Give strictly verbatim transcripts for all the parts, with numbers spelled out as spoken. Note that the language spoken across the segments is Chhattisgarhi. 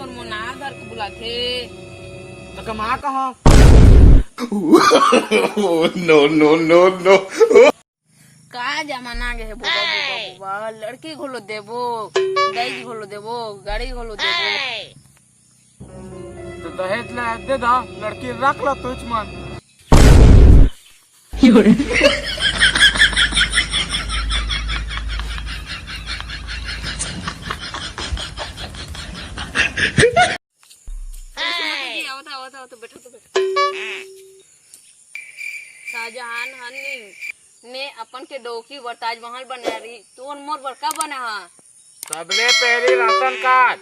मोर नाव धर के बुलाथे। त कमा कहाँ? No, no, no, no। का जमाना आ गे हे बोबा, बोबा, बोबा, लड़की घलो देबो, दहेज घलो देबो, गाड़ी घलो देबो। तो दहेज ला दे दा, लड़की रख ला तुझ मन। सुमति जी, आवत, आवत, आवत, बैठो तो बैठो। शाहजहान हन ने अपन के डौकी बर ताजमहल बना रही, तोर मोर बर का बना हा? सबले पहली राशन कार्ड,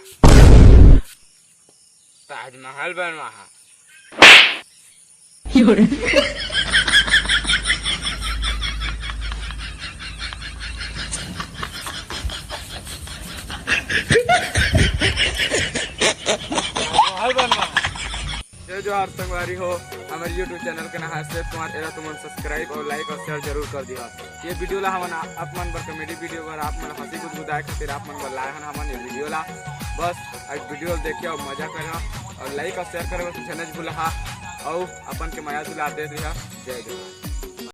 ताजमहल बनवा हा। जय जोहार संगवारी हो, हमर YouTube चैनल के नाम हे सेफ कुमार, एला तुमन सब्सक्राइब अउ लाइक अउ शेयर जरूर कर दिहा। ये वीडियो ला हमन आ-, आप मन बर कॉमेडी वीडियो बर, आप मन हंसी गुदगुदाए खातिर आप मन बर लाए हन हमन ये वीडियो ला। बस आज वीडियो ला देखिए अउ मजा करिहा अउ लाइक अउ शेयर करे बर झन भूलहा अउ अपन के मया दुलार देत रहिहा। जय जोहार।